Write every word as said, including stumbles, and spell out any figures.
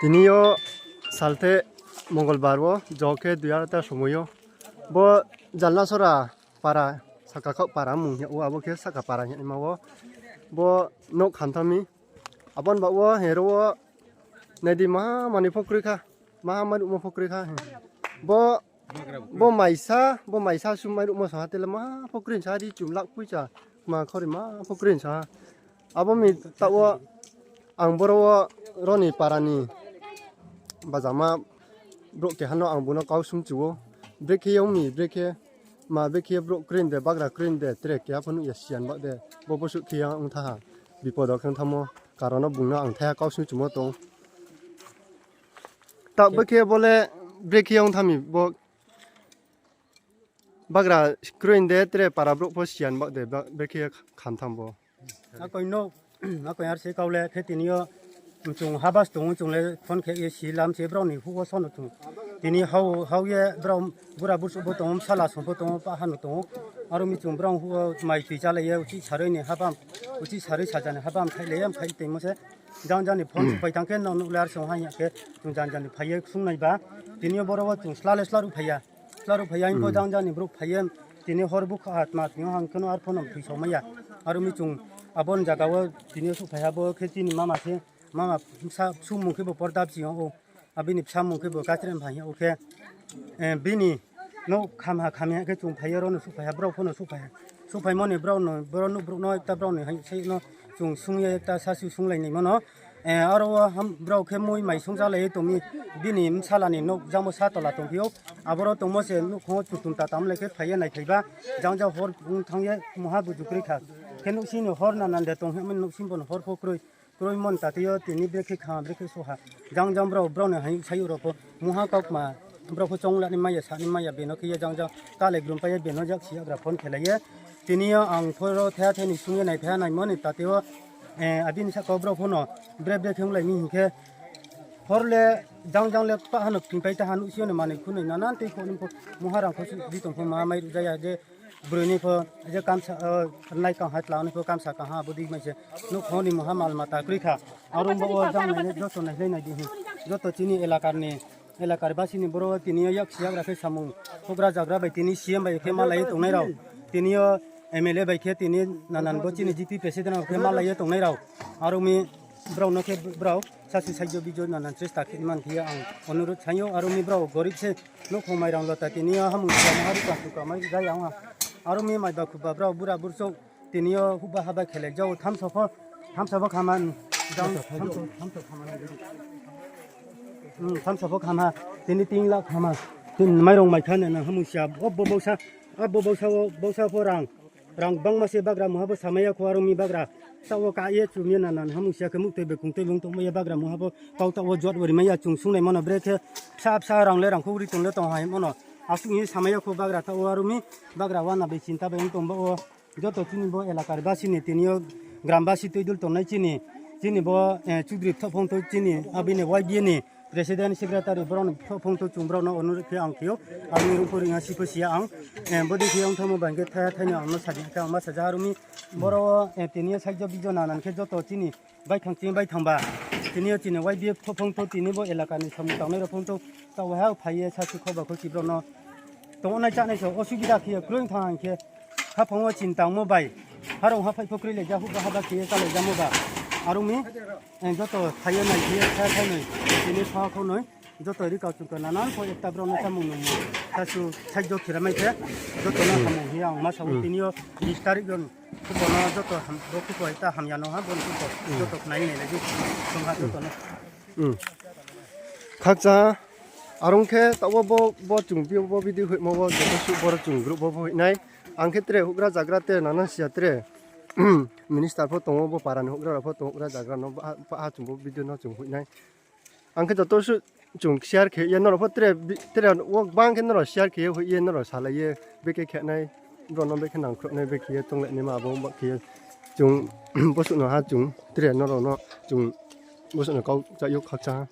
Tini yo salthe Mongolbar wo, jo khe dui arta somoi yo. Bo Jalnasora para, saka khaoh para mung hing ou, abo khe saka para hingnaima wo. Bo nouh khamtha mi. Abo ni baoh wo hero wo nai di, maha mani pho kroi kha, maha mairuhmo pho kroi kha. Bo, bo maisa, bo maisa sum mairuhmo sa ha tele maha pho kroi sa ha, ri chum lak poicha, ma khori maha pho kroi sa ha. Abo mi taoh wo ang boro wo roni para ni bajama brouh keha no ang bung no kau sung chu ou. Brekhe ye ong mi, brekhe ma brekhe brouh kroi de, bagra kroi de, tre keha pho nuh ya siyan baoh de, bo bosuh khe ya ong tha ha, bipod wo khe ong thamo, karon no bung no ang thaiha kau sung chumo tong. Taoh brekhe bo le brekhe ye ong tha mi bo bagra kroi de, tre para brouh pho siyan baoh de, brekhe ye kham tham bo. Akoi no, akoi ar se kau le khe tini yo chung habas tong ou, chung le phone khe ye si lam se brao ni huh wo so no chung. Tini hao, hao ye brao bura bursuh bo tong ou, bsala song pho tong ou, paha no tong ou. Aro mi chung brao huh wo mai tui chálai ye, uchih saroi ni habam, uchih saroi saja ni habam khailai ye, khaih tongmo se. Jang jang ni phone supai tang khe, nang nuh le ar song ha hing ya khe, chung jang jang ni phai ye sung nai ba. Tini yo boro wo chung sla le sla ruh phai ya. Sla ruh phai ya, hing pho jang jang ni brouh phai ye, tini hor bukha ha tma tini yo hang khe no ar pho no thoi somai ya. Aro mi chung abo ni zaga wo tini yo suhphai ha, bo khe chini mama se, mama bsa sumung khe bo porda bsing yo ou. Abini bsa mung khe bo kachre phai ya ou khe, bini nouh kham ha, kham ya khe chung phai ye ro no suhphai ha, brao pho no suhphai ha. Suhphaimo ni brao no, boro nouh brouh no ekta brao ni hai se no chung sung ye ekta sasu sunglai naimo no. Aro wo brao khe mui mai sung chálai ye tong mi, bini bsala ni nouh jang bo sa tola tongphi ou. Aboro tongmo se nouhkhong wo chutum ta tam le khe phai ye naiphai ba, jang jang hor ong thanng ye muha buju kroi kha. Khe nouhsing ni hor nanan de tong hing mi, nouhsing bo ni hor pho kroi. Kroimo ni tate yo tini brekhe kha, brekhe so ha. Jang jang brao, brao ni hai sayouh rao pho muha kaukma, brao pho choung la ni mai ya, sa ni mai ya, beno khe ye jang jang kalai grum pai ye beno yaksi yagra phone khelai ye. Tini yo ang pho ro thaiha thai ni sung ye naiphai ha, naimo ni tate yo, abini sahka wo brao pho no bre bre khe onglai mi hing khe, hor le jang jang le pah ha no ktingpai ta ha, nouhsing yo ni manoi khunoi nanan tei pho ni pho muha rang pho di tong pho ma mairuh ja ya je, broi ni pho je kamsa, nai kang ha tla ni pho kamsa kang ha, abo dei mai se nouhkhong ni muha mal mata kroi kha. Aro bo wo jang nai le joto naihlai nai di hing. Joto chini elakar ni, elakar basi ni boro wo tini yo yaksi yagra khe samung houhgra zagra bai tini C M bai khe malai ye tongnai rao. Tini yo M L A bai khe tini nanan bo chini G P president rao khe malai ye tongnai rao. Aro mi brao no khe brao sasi saijo bijo nanan chesta khe man khe ye ang onurod sai ou. Aro mi brao gorib se nouhkhong mairang lota tini yo hamung sa ma ha ri kang suka mai ja ya ong ha. Aro mi mai ba khuba brao bura burchouh tini yo huhba haba khelai ja ou, thamsa pho, thamsa pho khama, thamsa pho khama, tini tin lakh khama, tini mairong mai kha nana hamung sa, abo bausa, abo bausa wo, bausa pho rang, rang bangma se bagra muha bo samai ya kho, aro mi bagra taoh wo ka ye chum ye nanan hamung sa khe muhtoi bekung toi bung tongmai ya bagra muha bo kau taoh wo jot bo rimai ya chung sungnaimo no brekhe bsa bsa rang le rang kho ri tong le tong ha hingmo no asuh hing samai ya kho bagra taoh wo, aro mi bagra wana bai chinta bai ong tong ba wo. Joto chini bo elakar basi ni tini yo gram basi tuidul tongnai chini, chini bo, Chudri Thohphongtho chini, abini Y B A ni president secretary brao ni Thohphongtho chung brao no onurod khe ang khe ou, ang ni rungpho ring ha si pho si ya ang, bodei khe ong thangmo bai khe thaiha thai no ang no sadi khe ang ma saja aro mi, boro wo, tini yo saijo bijo nanan khe joto chini baithang chini baithang ba, tini yo chini Y B A Thohphongtho tini bo elakar ni samung tangnai rao phongtho, taoh ha phai ye sasu khoba khosi brao no tongnai chánai so osubida khe ye kroi thanng hing khe, haphang wo chini tangmo bai, harong haphaih pho kroi lai ja, huhba haba khe ye chálai jamo ba, aro mi, joto phai ye nai khe ye thaiha thai noi, tini pha kho noi, joto ri kau chung khe nanan pho ekta brao no chámung nungmung, sasu saijo khe rimai khe, joto no hamung hing ye ang ma sa ou tini yo bis tarik yo, khupo no joto ham, bo khupo ekta hamya no ha, bo ni khupo joto khnai nai lai di, chung ha joto no. Khakchang, arong khe taoh wo bo, bo chung bo video hoihmo wo joto suh boro chung group bo hoih nai. Ang khe tre houhgra zagra tre nanan siya tre minister pho tong ou, bo para ni houhgra rao pho tong ou, houhgra zagra no, pah ha chung bo video no chung hoih nai. Ang khe joto suh chung share khe ye nrao pho tre, tre wo gbang khe nrao share khe ye hoih ye nrao salai ye, brekhe khe nai, brao no brekhe nangkhruh nai, brekhe ye tonglai naima abo ba khe ye chung bosuh no ha chung tre nrao no chung bosuh no kau cha yo khakchang ha.